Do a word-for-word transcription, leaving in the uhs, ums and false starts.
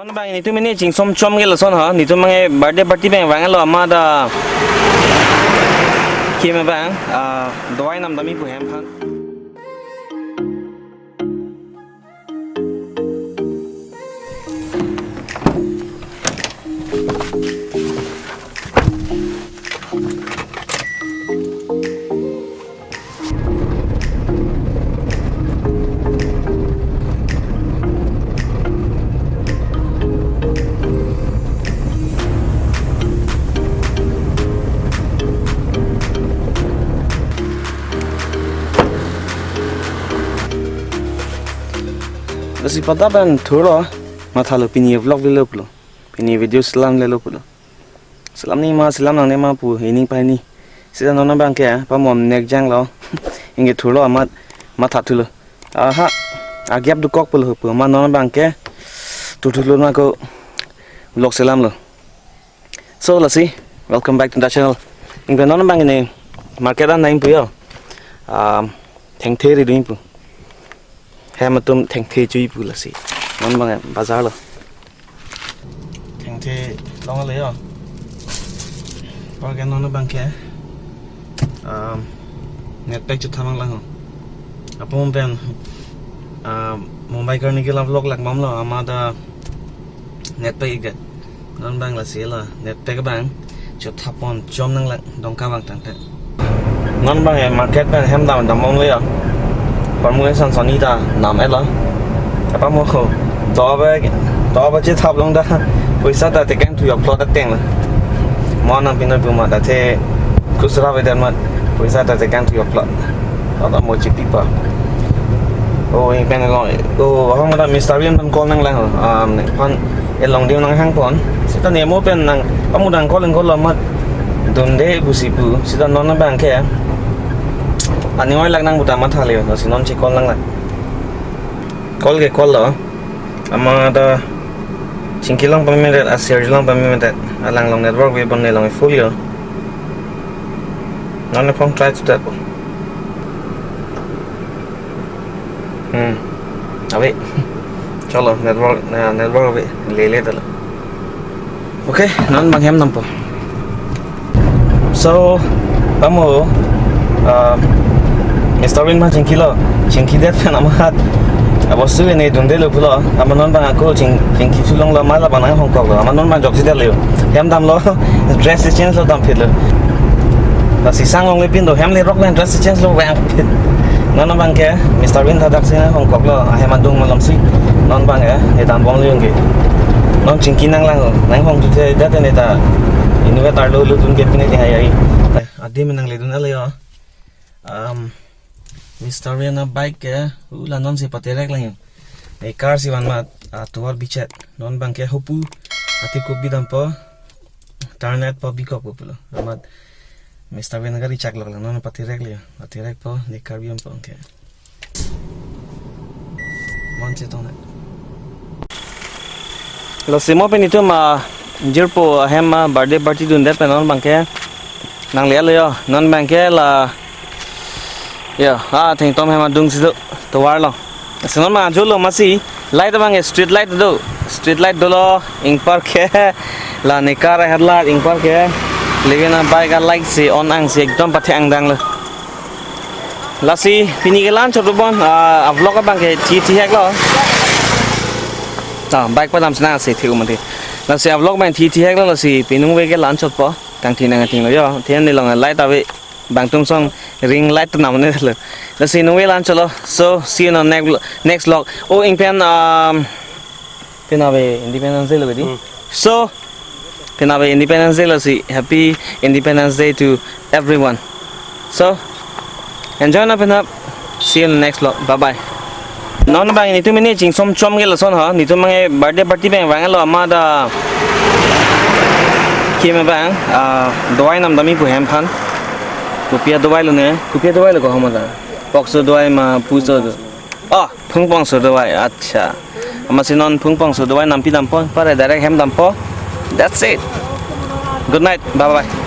Bang, netum ini chingsom chom ke lason ha, netum bang birthday party bang vanglo amat, ah, keme bang, ah, dawai namdam-i pu hem aphan. Lasi pada pen thurlo, mathalo pini vlog lelo pulo, pini video selam lelo pulo. Selam nangji ma, selam nangne ma pu ining pahini. Sita non bang ke, ah, pamom nek janglo. Ingke thurlo amat, matha thulo. Aha, a-gap dokok pulo pu, ma non bang ke. Thurthulo ma ko vlog selamlo. So, lasi, welcome back to the channel. Ingke non bang ini market an nangji pu yo. Um, thengthe ridun-i pu. Hem atum thengthe cho-i pu lasi. Non bang bazar lo. Thengthe longlo yo. Parke non bang ke, um, net pack chotha nanglang ho. Apum pen, um, Mumbai karni ke la vlog lak bomlo, amat net pack ik det. Non bang lasi la net pack bang chotha pon chom nanglang, dongka bang tangte. Non bang ya market pen hem dam dam bomlo ya. Parmu eson soni ta nam elo. Apa mo ko? To ba, to ba chethap long ta. Poisa ta tekang thu yok plot ateng la. Mo nang pino pu ma ta the khusra ve dan ma. Poisa ta tekang thu yok plot. Ata mo chipi pa. Oh, ingpen long. Oh, ahong ta Mister Win pen call nanglang. Um, phan elong dim nanghang pon. Sita ne mo pen nang, amu dang call call lo mat. Dunde pusi pu. Sita non bang ke. Ani oi lak nang buta matha le. Si non che call nanglang. Call ke call lo. Amat ta chingki long pameme det, asir long pameme det. Alang long network ve bon ne long full yo. Non ne phong try to that. Hmm. Ave. Chalo, network, eh, network ave. Lele talo. Okay, non bang hem nampo. So, pamo, uh, Mister Win ma chingki lo, chingki det pen amat. Abostu ini dunde lo pulo, amat non bang ako ching, chingki chulong lo, mala bang nang hongkok lo, amat non bang jok si det lo. Hem damlo, dress change lo, dam phit lo. Lasi sang longle pin do, hem le rok le dress change lo vang phit. Non bang ke, Mister Win thadak si nang hongkok lo, ahem adung malom si. Non bang ke, ne dam bom lo yung ke. Non chingki nanglang lo, nang hong tu the, jate ne ta. Innovator lo, lo tun ke pine te hai ai. Adi menang le dun ale yo. Um, Mister Win a bike ke, ula non si paterek lang yo. Ne car si van mat, atovar bichet. Non bang ke hopu, ati kup bidampo, tarnet po bikok po pulo. Amat Mister Win gari chak lok lang, non paterek le yo. Paterek po, ne car bidampo ke. Mon che tong na. Lasi mo pen itum ma jirpo ahem ma birthday party dundet pen non bang ke. Nang le alo yo, non bang ke la. Yo, ah, thengtom hem adung si do, tovar lo. Si non ma ajo lo masi, light bang ke street light do. Street light dolo, ingpar ke. La ne car aher la, ingpar ke. Levin a bike a light si on ang si ekdom pathe angdang lo. Lasi pini ke la-an chot bon, ah, a vlog abang ke thi thihek lo. Ah, bike padam sina si thi umati. Lasi a vlog bang thi thihek lo, lasi pinung ve ke la-an chotpo. Tang thi nang ting lo yo. Thian ni long light ave. Bang tum song ring light nam ne lo. Lasi nung ve la-an chot lo. So, see you in the next vlo-, next vlog. Oh, ingpen, um, Pini ave Independence Day lo bedi. Hmm. So, pini ave Independence Day lo si, happy Independence Day to everyone. So, enjoy na pini. See you in the next vlog. Bye bye. Non bang netum ini chingsom chom ke lason ha, netum bang birthday party bang vanglo amat, ah, keme bang, ah, dawai namdam-i pu hem aphan. Kopi adawai lo ne, kopi adawai lo ko hama ta. Pokso dawai ma puso do. Oh, phungpong so dawai. Acha. Amatsi non phungpong so dawai nampi dampo, pare direct hem dampo. That's it. Good night. Bye bye.